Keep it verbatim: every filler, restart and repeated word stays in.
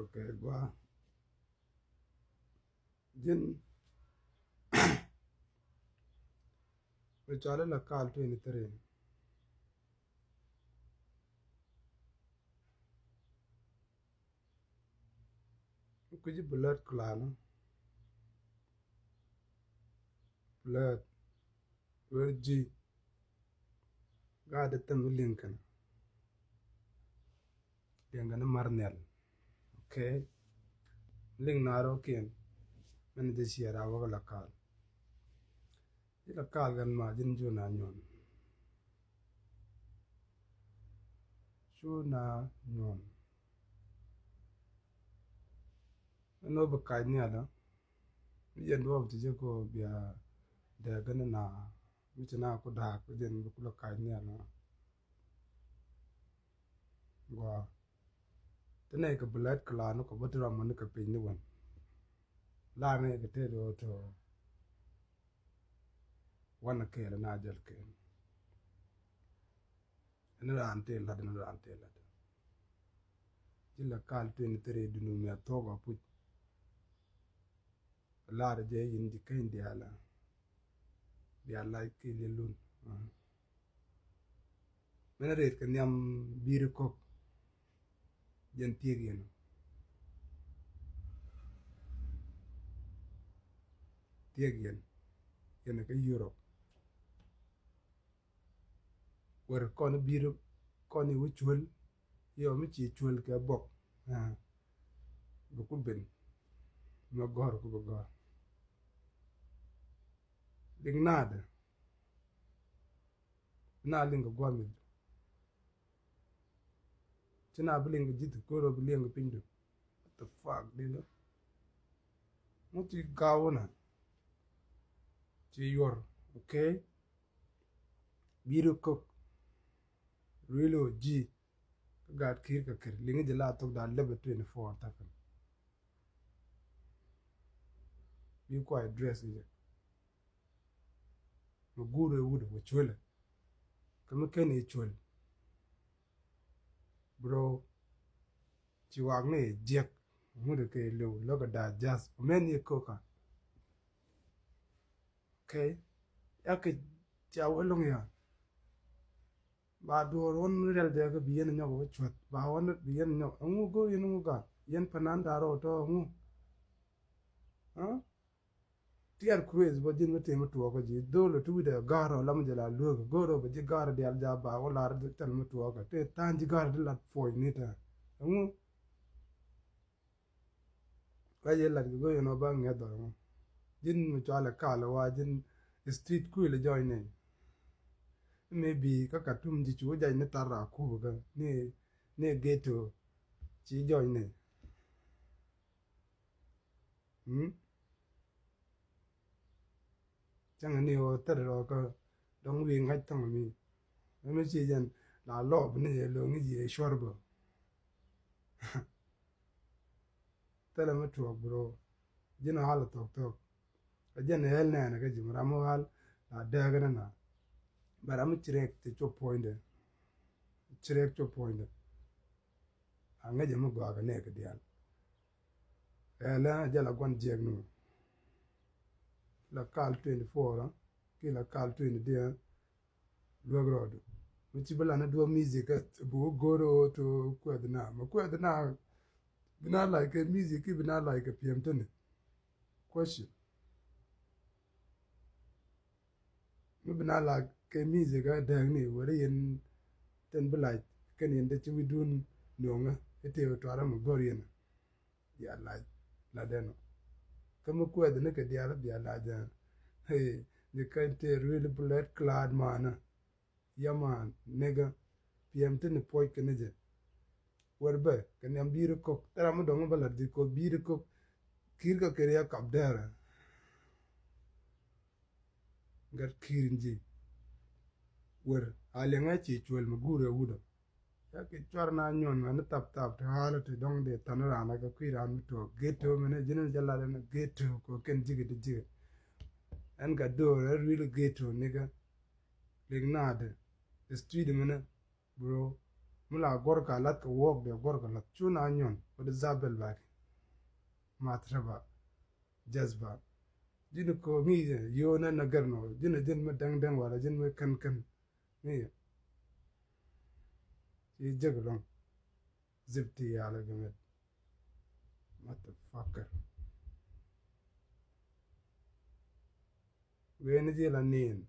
Okay, gua. Jin mi cɔal i̱ Lakal twenty three. Kui̱ci bi lät kulani. Bi lät. Wër ji̱. Gaat dee thɛm mi liŋ kɛn. Liŋ kɛn mar nhial. Okay. Liŋ na rɔ kiɛn. Mɛn jɛ ciɛ ra wä kɛ Lakal. Ji̱ Lakal kɛn ma ji̱n cu na nyuɔn. Cu na nyuɔn. Ɛn wä bi kac nhial ɔ. Mi jɛn duɔp ti jɛ ko bia dɛɛ gɛn na mi ci na ku daak bi jɛn bi kulɛ kac nhial ɔ. Gua. Ti nɛy kɛ bi lɛt kɛ la ni kɔ bä ti ram mɔ ni kɛ piny ni wän. La nɛy kɛ tëë do̱ tɔ. Wanɛ kɛɛl na jɛl kɛɛl. Ɛn raan tëë lat, ɛn raan tëë lat. Ji̱ Lakal twenty three duni mi a thuɔk a puc. Lar jɛ yin ji̱ keny diaal. Diaal lac ki liɛl lun. Mɛn a ret kɛ nhiam bi̱i̱ri kɔk. Jɛn thiek yɛn. Thiek yɛn. Yɛn kä Europe. Wër kɔn bi̱i̱ri kɔn i̱ wä cuäl. Yɔ mi ci cuäl kɛ bɔk. Bi ku ben. Mɛ gɔr ku bi gɔr. Liŋ naadɛ. Na liŋ kɛ guamith. Ci na bi liŋ kɛ ji̱th koro bi liŋ kɛ pinydu. What the fuck, nigga? Ŋu ti gaw na. Ci yuɔr, okay? Bi̱i̱ri kök. Really, ji̱. Kä gaat ki̱i̱r kɛ kir liŋi jɛ la thok da lɛbɛ twenty four ta̱pɛn. Bi kuay dress kɛ jɛ. Mɛ guur ɛ wut ɛ wä cuëlɛ. Kä mi ken i̱ cuël. Bro. Ci wak ni i̱ jiɛk. Ŋut ɛ kɛ i̱ liw lɔk ɛ da jath ɔ mɛn i̱ koka. Okay. Yak kɛ ca wä loŋ ya. Ba duɔɔr wän riɛl dee kä bi yɛn nyɔk wä cuɔth ba wän bi yɛn nyɔk ɛŋu go̱o̱r yɛn ŋu gat yɛn panan da̱r rɔ tɔ ɛŋu. Tiɛɛr kurueth bä ji̱n mi tëë mi tuɔɔkä ji̱ dho̱l ɔ ti wi̱dɛ ga̱r ɔ lam jɛ la lueek go̱o̱r ɔ bɛ ji̱ ga̱r diaal ja̱ ba wä lar thil mi tuɔɔkä tëë tha̱a̱ŋ ji̱ ga̱r ti lat puɔ̱ny ni tɛ̈ ɛŋu. Ka yɛ lat kɛ go̱o̱r yɛn ɔ ba ŋɛth dhɔr ɛŋu. Ji̱n mi cɔalɛ kalɛ wa ji̱n street kuilɛ jɔny nɛy. Maybe kä Khartoum ji̱ cu jany ni thar raa kup kä ni, ni ghetto ci jɔny nɛy. Cäŋɛ ni ɣöö thɛr rɔɔkä dɔ̱ŋ wi̱i̱ ŋa̱c thäŋ mi. Mɛmɛ ci jɛn la lɔɔp ni jɛ lo̱ŋ jiɛ cuɔr bä. Thilɛ mi tuɔɔk bro. Ji̱n ɣal thok thok. Ɛ jɛn ɣɛl nɛɛnɛ kä ji̱ mi ram mi ɣal la dääk ni na. Bɛ ram mi ci rɛk ti cop puɔ̱nydɛ. Ci rɛk cop puɔ̱nydɛ. A ŋäcɛ mi gɔaa kɛ nɛɛk kɛ diaal. Ɛlɛ a jɛ la gua̱n jiɛk ni mɔ. Lakal twenty four ki Lakal twenty diɛ. Luäk rɔɔdu mi ci bi lan a duɔ̱ɔ̱p music ɛ bi wä go̱r ɣöö to kuɛth na mɛ kuɛth na. Bi na lac kɛ music ki bi na lac kɛ piɛm tini. Question. Mi bi na lac kɛ music ɛ dääk ni weri yɛn tɛn bi lac kɛn yɛn te ci wi̱dun no̱o̱ŋä i̱ tëë wä tuarä mi go̱r yɛn. Bia lac latdɛn ɔ kä mi kuɛth ni kɛ diaal bia lac ɛ. Ni kɛn tëë ruil bi lɛt klaat maanä. Yaman nigga. Piɛm ti ni puɔc kɛ ni jɛ. Wɛr bɛ kɛ niam bi̱i̱ri kok thɛra mi dɔŋ bä lat ji̱ kok bi̱i̱ri kok. Ki̱i̱r kɛ kɛ riɛk kap dɛɛrɛ. Gat ki̱i̱r in ji̱. Wër a liɛŋɛ ci cuël mi guur ɛ wut ɔ. Yak kɛ cuar na nyuɔn mɛ ni thap thap ti ɣa̱lä ti dɔ̱ŋ dee than raan ɛ kɛ kui̱ raan mi tuɔɔk ghetto mɛ ni ji̱n ni jɛ lat ɛn ghetto kɛ kɛn ji̱kɛ ti ji̱kɛ. Ɛn gat do̱r ɛ ruil ghetto nikɛ. Lik naadɛ. Street mɛ ni bro. Mi la guɔ̱r ka lath kɛ walk dee guɔ̱r ka lath cu na nyuɔn wä di zabel baki. Matraba jazba. Ji̱n ko ŋi̱i̱c yio̱o̱nɛ na gɛr nɔ ji̱n a ji̱n mi däŋ däŋ wala ji̱n mi kän kän. Ŋi̱i̱c ci jek lɔŋ. Zip ti yalɛ gɛ mɛt. Motherfucker. Wen ji̱ la nin.